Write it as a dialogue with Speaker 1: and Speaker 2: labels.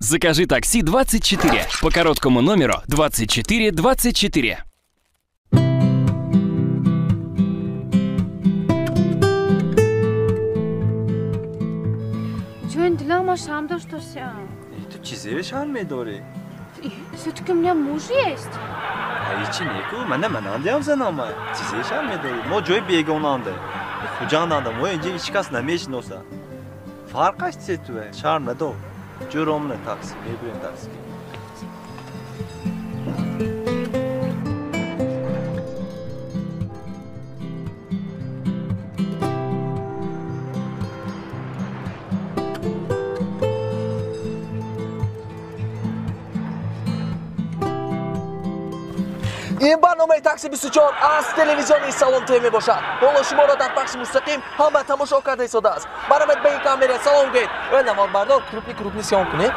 Speaker 1: Закажи такси 24 по короткому номеру 24 24.
Speaker 2: Ҷон дилам, ма шарм доштасям.
Speaker 3: Ту чизе шарм медорӣ?
Speaker 2: Все-таки у меня муж есть.
Speaker 3: Ҳечи неку, мана манандиам занама. Чизе шарм медорӣ? Мо ҷои бегонанда. Хуҷанданда, мо инҷа ҳеҷ кас намешиноса. Фарқаш чизе туе? Шарм надор. Ҷуромна такси, мебирем такси.
Speaker 4: Ин барномаи такси 24 аз телевизиони Салом ТВ мебошад. Ҳоло шуморо дар пахши мустақим ҳама тамошо карда истодааст. Баромед ба ин камера, салом гӯед. Ё наворбардор, крупный, крупный съём кунед.